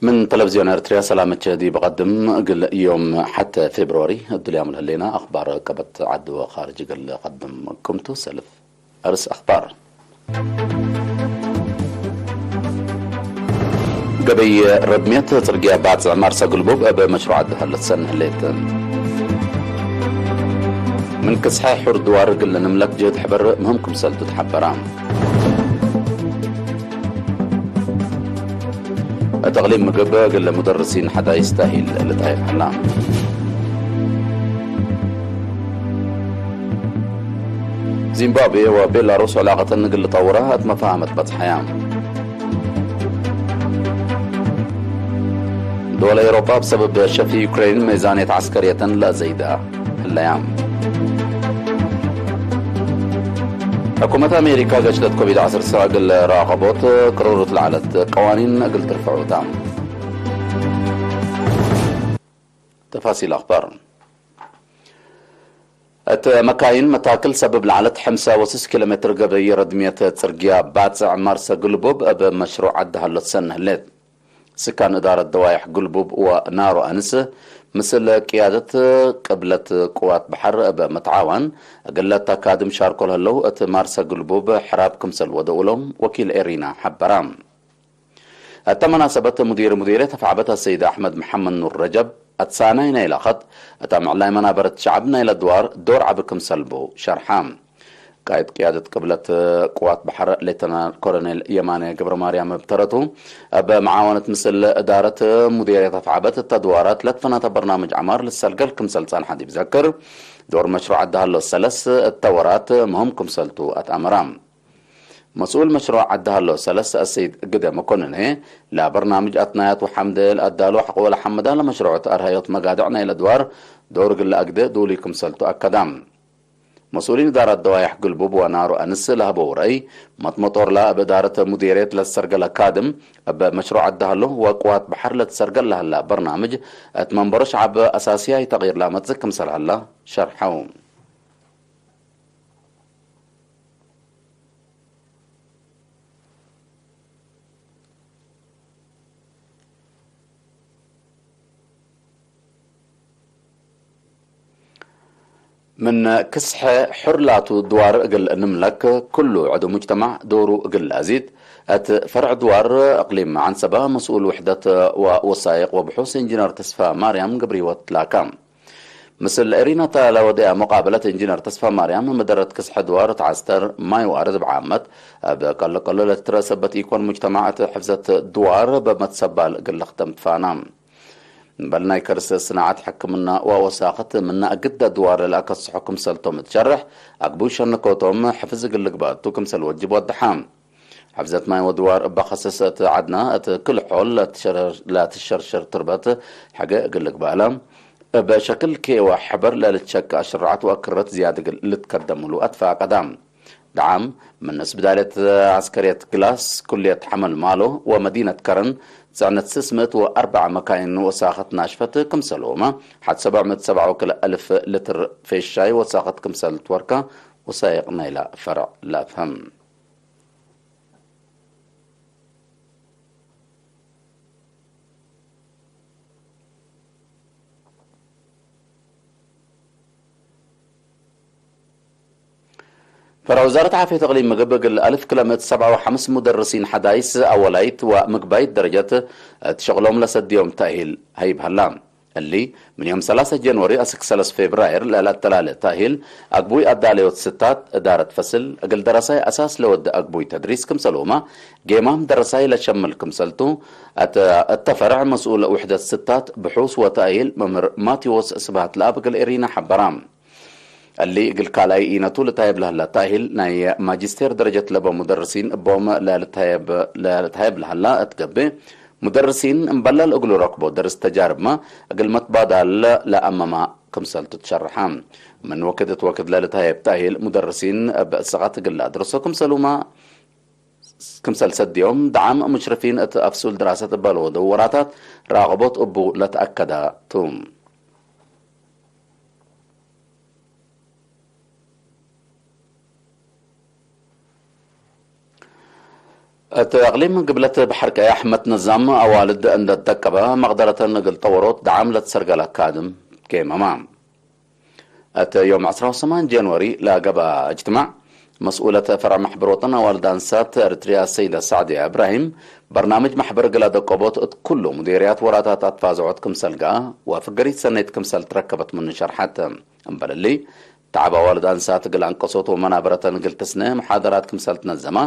من تلفزيون أرتريا سلامة شهدي بقدم قل يوم حتى فبراير الدليا ملهلينا أخبار قبت عدو خارج قل قدم قمتو سلف أرس أخبار. قبي ردميت ترقيا بعد عمار سقلبوب أب مشروع عدها للسنة هليت. من كسحة حر دوار قل نملك جهد حبر مهم كمسل تتحبران. تقليم مقبة قل مدرسين حدا يستاهل لتهيب حلام. زيمبابوي وبيلاروس علاقة قل طورها أتمفاهمة بتحيام. دول أوروبا بسبب شفي يوكرين ميزانية عسكرية لا زيدة. الأيام. حكومة أمريكا قشلت كوفيد عشرة ساق الراقبوت قررت العلت قوانين قلت رفعوتها. تفاصيل أخبار. أت مكاين متاكل سبب العلت حمسة وسس كيلومتر قبي ردمية ترقيا باتع مارسا قلبوب أب مشروع عدها اللو السنة الليت. سكان إدارة دوائح قلبوب ونارو أنس مثل قيادة قبلة قوات بحر أب متعاون قلت تكادم شاركو هلو أت مارسا قلبوب حراب كمسل ودولهم وكيل إيرينا حبرام. التمناسبة مدير مديرية تفعبت السيد أحمد محمد نور رجب أتسانا هنا إلى خط أتمع الله منابرة شعبنا إلى دوار دور عبكم سلبو شرحام. قائد قيادة قبلة قوات بحر ليتنا كورنيل يماني قبر مريم ابترتو بمعاونة مثل إدارة مديرية تفعبت التدوارات لتفنات برنامج عمار للسلقل كم سلطان حد بذكر دور مشروع الدهلو السلس التورات مهم كم سلطو أتأمرام. مسؤول مشروع عدهالو سلس السيد قدم مكوننه لا برنامج أتنايات وحمد الأدالو حق ولا حمدان لمشروع تأرهيوت مقادعنا إلى دوار دور قل أقد دولي كمسلتو أكدام. مسؤولين إدارة دوايح قلبوب ونارو أنس لهبو ورأي مطمطور لا بإدارة مديرية للسرقل أكادم بمشروع الدهلو وقوات بحر لتسرقل لهلا برنامج أتمنبرش عب أساسية تغيير لا متزكم سلهلا شرحو. من كسح حرلاتو دوار እግል ንምለክ ኩሉ ዕዱ ሙጅተማዕ ዶሩ እግል ኣዚድ፣ እት ፈርዕ ድዋር እቅሊም ዓንሰባ መስኡል ውሕደት ወወሳይቅ ወብሑስ ኢንጂነር ተስፋ ማርያም ገብረሂወት ላካ። ምስል ኤሪና ተላወደያ መቃበለት ኢንጂነር ተስፋ ማርያም መደረት ክስሐ ድዋር ተዓስተር ማይ ዋርድ ብዓመት እብ ቀሎ ቀሎ ለትትረሰበት ኢኮን ሙጅተማዕ እት ሕፍዘት ድዋር በመትሰባል እግል ለክተም ትፋና። እምበል ናይ ከርሰ ስናዓት ሕክምና ወወሳኸት ምና እግዳ ድዋር ለኣከስሖ ክምሰልቶም እትሸርሕ ኣግቡ ሸነኮቶም ሕፍዝ እግል ልግባቱ ክምሰል ወጅብ ወድሓ። ሕፍዘት ማይ ወድዋር እባ ኸሰሰት ዓድና እት ክል ሖል ለትሸረር-፣ ለትሸርሸር ትርበት ሕገ እግል ልግባእላ። እብ ሸክል ኬዋ ሕበር ለልትሸካ ሽርዓት ወአክረት ዝያድ እግል ልትከደምሉ ኣትፋቀዳ። ደዓም ምን እስብዳልየት ዐስከርየት ግላስ፣ ኩልየት ሐመል ማሎ ወመዲነት ከረን ጽዕነት ስስ ምእት ወአርበዓ መካይን ወሳኸት ናሽፈት ክምሰልሁመ ሐድ ሰብዕ ምእት ሰብዓ ወክልኤ አልፍ ልትር ፌሻይ ወሳኸት ክምሰል ትወርካ ወሳይቅ ናይላ ፈርዕ ለአፍህም። ፈራ ወዛረት ዓፍየት እቅሊም ምግብ እግል አልፍ ክለ ምእት ሰብዓ ወሐምስ ሙደርሲን ሐዳይስ አወላይት ወምግባይት ደረጀት እት ሸቅሎም ለሰድዮም ተእሂል ሀይብ ሀላ። እሊ ምን ዮም ሰላሰ ጀንወሪ አስክ ሰለስ ፌብራይር ለለአተላለ ተእሂል አግቡይ አዳለዮት ስታት እዳረት ፈስል እግል ደረሳይ አሳስ ለወደ አግቡይ ተድሪስ ክምሰልሁማ ጌማም ደረሳይ ለሸምል ክምሰልቱ እተ-፣ እተ ፈርዕ መስኡል ውሕደት ስታት ብሑስ ወተእሂል መምህር ማቴዎስ ስብሃት ለአብ እግል ኤሪና ሐበራ። እሊ እግል ካልኣይ ኢነቱ ልታየብ ለህላ ታሂል ናይ ማጅስቴር ደረጀት ለበ ሙደርሲን እቦም ለልታየብ፣ ለልታየብ ለህላ እትገብእ ሙደርሲን እምበላል እግሉ ረክቦ ደርስ ተጃርብማ እግል መትባዳል ለአመማ ክምሰልቱ ትሸርሓ። ምን ወክድ እት ወክድ ለልታየብ ታሂል ሙደርሲን እብ እሰቃት እግል ለአድርሶ ክምሰሉማ ክምሰል ሰድዮም ደዓም ሙሽርፊን እት አፍሱል ድራሰት እበ ለወደው ወራታት ራቅቦት እቡ ለተአከዳ ቱ። እቲ ኣቕሊም ግብለት ባሕር ቀያሕ መትነዛም ኣዋልድ እንደተጠቀበ መቕደረተን እግል ጠወሮት ደዓም ለትሰርገል ኣካድም ኬመማ። እቲ ዮም ዕስራ ወሰማን ጃንዋሪ ለገባ እጅትማዕ መስኡለት ፈራ ማሕበር ወጠን ኣዋልድ ኣንሳት ኤርትሪያ ሰይዳ ሳዕድያ እብራሂም በርናምጅ ማሕበር ግላ ደቆቦት እት ኩሉ ሙዴርያት ወራታት ኣትፋዝዖት ክምሰል ገኣ ወፍገሪት ሰነይት ክምሰል ትረከበት ምኑ ሸርሓት። እምበለሊ ተዓብ ኣዋልድ ኣንሳት ግል ኣንቀሶት ወመናበረተን ግል ትስነ መሓደራት ክምሰል ትነዘማ፣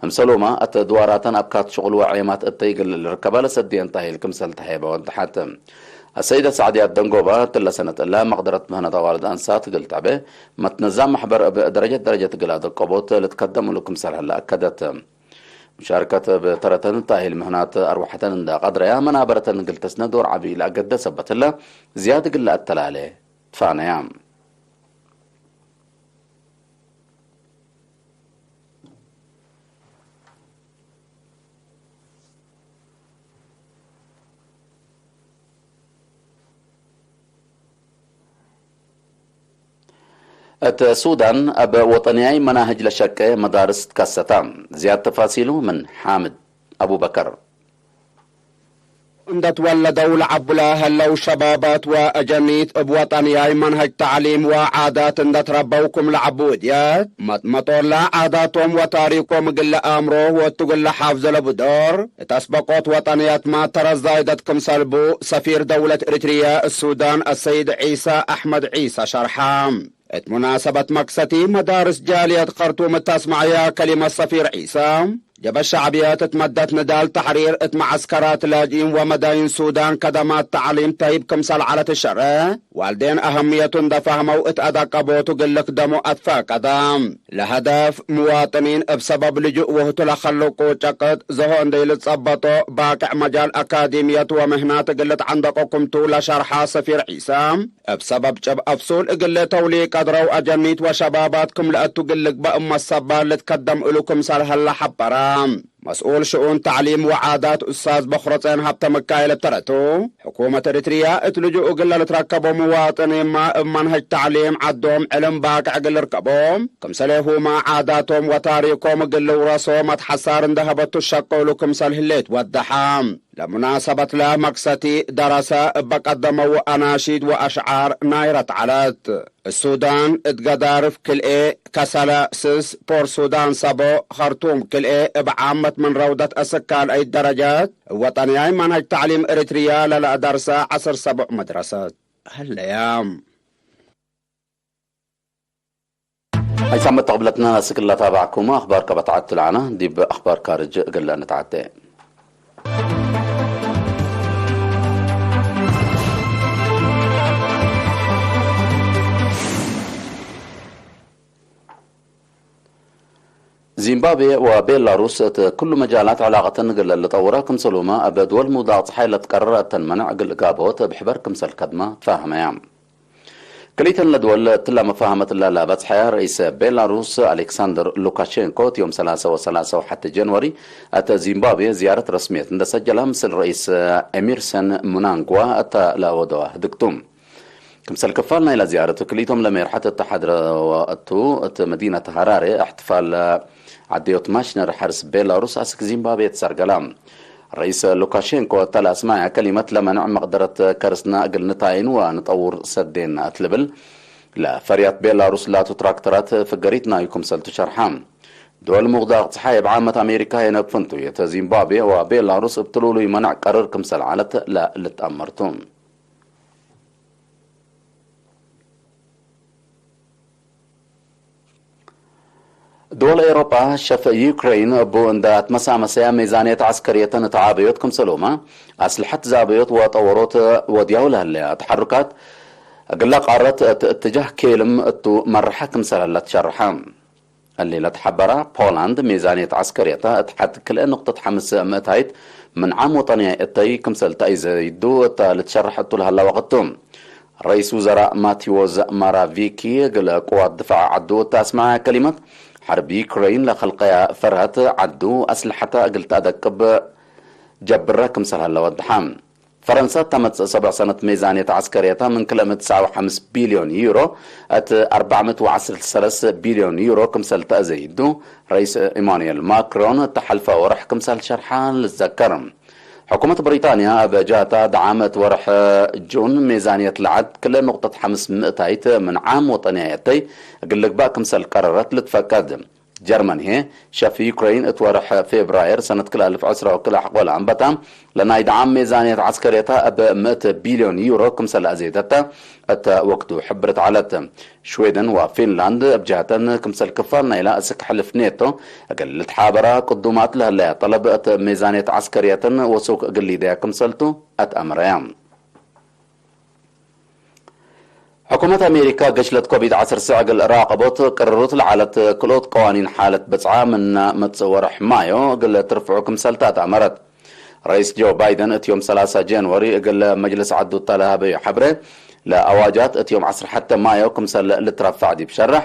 እምሰሎማ እተ ድዋራተን ኣብ ካት ሽቑል ወዐየማት እተይ ግል ልርከባ ለሰድየን ታሂል ክምሰል ተሄበ ወድሓት። ኣሰይደ ሳዕድያት ደንጎባ ትለ ሰነት እላ መቕደረት ምህነት ኣዋልድ ኣንሳት ግል ተዕበ መትነዛ ማሕበር እብ ደረጀት ደረጀት ግል ኣደቆቦት ልትከደምሉ ክምሰል ህላ ኣከደት። ሙሻርከት እብ ተረተን ታሂል ምህናት ኣርዋሕተን እንዳ ቀድረያ መናበረተን ግል ተስነ ዶር ዓብይ ለኣገደ ሰበትለ ዝያድ ግል ኣተላለ ትፋነያ። እት ሱዳን ኣብ ወጠንያይ መናህጅ ለሸቀ መዳርስ ትከሰታ። ዝያድ ተፋሲሉ ምን ሓምድ ኣቡበከር። እንደትወለደው ለዐቡላ ሀለው ሸባባት ወአጀኒት እብ ወጠንያይ መንሀጅ ተዕሊም ወዓዳት እንደትረበው ክም ለዐቡ እድየት መጥመጦላ ዓዳቶም ወታሪኮም እግለ አምሮ ወእቱ እግለ ሓፍዘ ለቡ ዶር እት አስበቆት ወጠንያትማ ተረዛይደት ክምሰልቡ ሰፊር ደውለት ኤሪትርያ እሱዳን አሰይድ ዒሳ አሕመድ ዒሳ ሸርሐ። እት ሙናሰበት መክሰቲ መዳርስ ጃልየት ከርቱም እት አስመዐያ ከሊመት ሰፊር ዒሳ ጀበ ሸዕብየት እት መደት ንዳል ተሕሪር እት መዐስከራት ላጅኢን ወመዳይን ሱዳን ከደማት ተዕሊም ተሂብ ክምሰል ዐለት ሸረ ዋልዴን አሀምየቱ እንደ ፈህመው እት አዳቀቦቱ ግልክ ደሞ አትፈቀደ። ለሀደፍ ምዋጥኒን እብ ሰበብ ልጁእ ወህቱ ለከልቁ ጨቅጥ ዘሆ እንደ ይልጸበጦ ባቅዕ መጃል አካዲምየት ወምህናት እግል ልትዐንደቆ ክምቱ ለሸርሐ ሰፊር ዒሳ እብ ሰበብ ጭብ አፍሱል እግል ተውሊ ቀድረው አጀኒት ወሸባባት ክም ለአቱ ግልግበእ እመ ሰባል ልትከደም እሉ ክምሰል ሀለ ሐበረ። መስኡል ሽኡን ተዕሊም ወዓዳት ኡስታዝ በኽሮጼን ሀብተ ምካኤል እብ ተረቱ፣ ሕኩመት ኤሪትርያ እት ልጁእ እግል ለልትረከቦ ምዋጥኒንማ እብ መንሀጅ ተዕሊም ዐዶም ዕልም ባቅዕ እግል ልርከቦ፣ ክምሰሌሁማ ዓዳቶም ወታሪኮም እግል ልውረሶ መትሐሳር እንደ ሀበቱ ሸቅሉ ክምሰል ህሌት ወደሐ። ለሙናሰበትለ መክሰቲ ደረሰ እበ ቀደመው አናሺድ ወአሽዓር ናይረት ዐለት። እሱዳን እት ገዳርፍ ክልኤ፣ ከሰለ፣ ስስ፣ ፖርት ሱዳን ሰቦ፣ ኸርቱም ክልኤ እብ ዓመት ምን ረውደት እስክ ካልአይት ደረጀት እብ ወጠንያይ መንሀጅ ተዕሊም ኤሪትርያ ለለአደርሰ ዐስር ሰቦዕ መድረሰት ሀለያ። ኣይሳመት ተቕብለትና ናስክላ ታባዕኩማ ኣኽባር ካባትዓት ትልዓና ዲብ ኣኽባር ካርጅ እግል እንተዓተ። ዚምባብዌ ወቤላሩስ እት ኩሉ መጃላት ዕላቐተን እግል ልጠውራ ክምሰሉማ እብ ድወል ምውዳቕ ጸሓይ ለትቀርር እተን መነዕ እግል ጋቦት እብ ሕበር ክምሰል ከድማ ትፋህመያ። ክልኢተን ለድወል እትላ መፋህመት እላ ለበጽሐያ ረኢስ ቤላሩስ ኣሌክሳንደር ሉካሼንኮ እት ዮም ሰላሳ ወሰላሳ ወሓቲ ጀንዋሪ እተ ዚምባብዌ ዝያረት ረስምየት እንደ ሰጀላ ምስል ረኢስ ኤሚርሰን ሙናንጓ እተ ለወደዋ ህድግቱ። ክምሰል ክፋል ናይላ ዝያረት ክልኢቶም ለሜርሐት እተ ሓድረዋ እቱ እት መዲነት ሃራሬ እሕትፋል ዓደዮት ማሽነር ሐርስ ቤላሩስ አስክ ዚምባብዌ ትሰርገላ። ረኢስ ሉካሼንኮ እተ ለአስማያ ከሊመት ለመንዕ መቅደረት ከርስና እግል ንታይን ወንጠውር ሰዴን እት ልብል ለፈርያት ቤላሩስ ላቱ ትራክተራት ፍገሪት ናዩ ክምሰል ትሸርሓ። ድወል ምውዳቕ ጸሓይ እብ ዓመት አሜሪካ የነብ ፍንቱይ እተ ዚምባብዌ ወቤላሩስ እብ ትሉሉይ መነዕ ቀርር ክምሰል ዓለት ለልትአመርቱ። ድወል ኤውሮጳ ሸፍ ዩክረይን እቡ እንዳ ትመሳመሰያ ሜዛንየት ዐስከርየተን እት ዓበዮት ክምሰሎማ አስልሐት ዛበዮት ወጠወሮት ወድያው ለህለያ ተሐሩካት እግላ ቃረት እት እትጃህ ኬልም እቱ መርሐ ክምሰል ህላ ትሸርሐ። እሊ ለትሐበራ ፖላንድ ሜዛንየት ዐስከርየታ እት ሐድ ክልኤ ንቁጠት ሐምስ ምእታይት ምን ዓም ወጠንያይ እተይ ክምሰል ተአይዘይዱ እተ ልትሸርሕ እቱ ለሀላ ወቅቱ። ረኢስ ውዘራእ ማቲዎዝ ማራቪኪ እግል ቅዋት ድፋዕ ዐዱ እተ አስመዐያ ከሊመት፣ ሐርብ ዩክረይን ለኸልቀያ ፈርሀት ዐዱ አስልሐታ እግል ተአደቅብ ጀብረ ክምሰል ሀለ ወድሐ። ፈረንሳ እተመጽእ ሰብዕ ሰነት ሜዛንየት ዓስከርየታ ምን ክልተ ምእቲ ሰዓብ ሓምስ ቢልዮን ዩሮ፣ እቲ ኣርባዕ ምእቲ ዓሰርተ ሰለስተ ቢልዮን ዩሮ ክምሰል ተእዘይዱ፣ ረይስ ኢማኑኤል ማክሮን እተሓልፈ ወርሕ ክምሰል ሸርሓ ልዘከር። ሕኩመት ብሪጣንያ ኣብ ጃታ ደዓም እቲ ወርሕ ጁን ሜዛንየት ለዓት ክልተ ነቑጠት ሓምስ ምእታይት ምን ዓም ወጠንያየተይ እግል ልግባእ ክምሰል ቀረረት ልትፈቀድ። ጀርመን ሄ ሸፍ ዩክሬን እቲ ወርሕ ፌብራየር ሰነት ክልተ ኣልፍ ዕስራ ወክል ኣሕቆል ኣንበታ ለናይ ደዓም ሜዛንየት ዓስከርየታ ኣብ ምእቲ ቢልዮን ዩሮ ክምሰል ኣዘይተታ እተ ወቅቱ ሕብርት ዓለት። ሽዌደን ወፊንላንድ ኣብ ጅሃተን ክምሰል ክፋል ናይ ላእሲ ክሕልፍ ኔቶ እግል ልትሓበራ ቅዱማት ለህለያ ጠለብ እቲ ሜዛንየት ዓስከርየትን ወሱክ እግል ሊደያ ክምሰልቱ ኣትኣምረያ። ሕኩመት ኣሜሪካ ገሽለት ኮቪድ ዓሰርተ ትሽዓተ እግል ራቐቦት ቅርሩት ለዓለት ክልኦት ቀዋኒን ሓለት በጽዓ ምና መጽእ ወርሕ ማዮ እግል ትርፍዑ ክምሰልታ ኣትኣመረት። ረኢስ ጆ ባይደን እትዮም ሰላሳ ጃንዋሪ እግል መጅልስ ዓዱ እተለሃበዩ ሓብረ ለኣዋጃት እትዮም ዓሰርተ ሓደ ማዮ ክምሰል ልትረፋዕ ዲብ ሸርሕ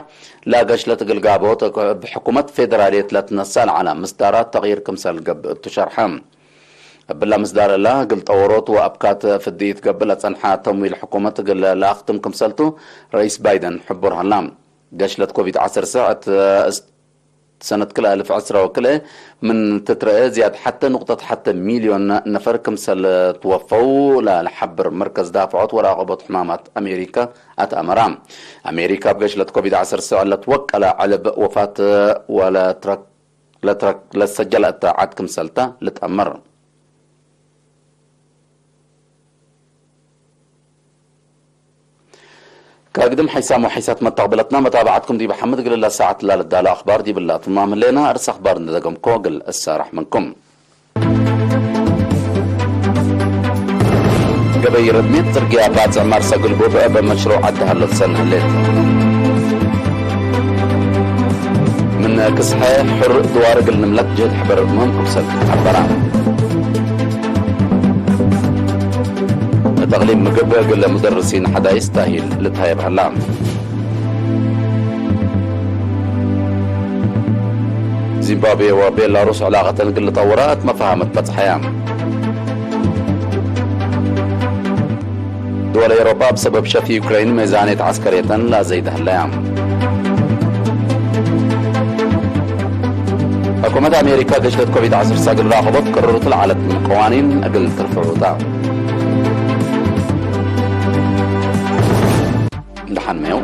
ለገሽለት ግልጋቦት ብሕኩመት ፌደራልየት ለትነሳ ለዓላ ምስዳራት ተቕይር ክምሰል ገብእ እቱ ሸርሐ። እብላ ምስዳር እላ ግል ጠወሮት ወኣብካት ፍድኢት ገብእ ለጸንሓ ተምዊል ሕኩመት ግል ለኣኽትም ክምሰልቱ ረኢስ ባይደን ሕቡር ሃላ። ገሽለት ኮቪድ ዓሰርተ ትሽዓተ ሰነት ክልተ ኣልፍ ዕስራ ወክልኤ ምን ትትረአ ዝያድ ሓደ ነቑጠት ሓደ ሚልዮን ነፈር ክምሰል ትወፈው ለሓብር መርከዝ ዳፍዖት ወራቐቦት ሕማማት ኣሜሪካ ኣትኣመራ። ኣሜሪካ ኣብ ገሽለት ኮቪድ ዓሰርተ ትሽዓተ ለትወቀለ ዕልብ ወፋት ወለትረክ ለትረክ ለሰጀለ እተ ዓድ ክምሰልታ ልትኣመር። ከግድም ሓይሳም ወሓይሳት መተቕበለትና መታባዕትኩም ዲብ ሓምድ ግልላ ሰዓት ላልዳሎ ኣኽባር ዲብላ ትማም ህሌና እርስ ኣኽባር እንደደገምኮ ግል እሳራሕ መንኩም። ገበይ ርድሜት ጽርግያ ባጽዕ ማርሳ ግልቡብ በመሽሮ ዓዲ ሃሎ ትሰንህ ሌት። ምን ክስሐ ሕር ድዋር እግል ንምለክ ጀድ ሕበር ምህም ክምሰል ትሓበራ። ንተቕሊብ ምግብ እግል ሙደርሲን ሓዳይስ ታሂል ልትሃየብ ሃላ። ዚምባብዌ ወቤላሩስ ዕላቐተን እግል ጠውራ እት መፋሃመት በጽሐያ። ድወል ኤውሮጳ ብሰበብ ሸፍ ዩክሬን ሜዛንየት ዓስከርየተን ላዘይደህለያ። ሕኩመት ኣሜሪካ ገሽለት ኮቪድ ዓሰርተ ትሽዓተ እግል ራኸቦት ቅርሩት ለዓለት ምን ቀዋኒን እግል ትርፍዑታ። ደሓን መየው።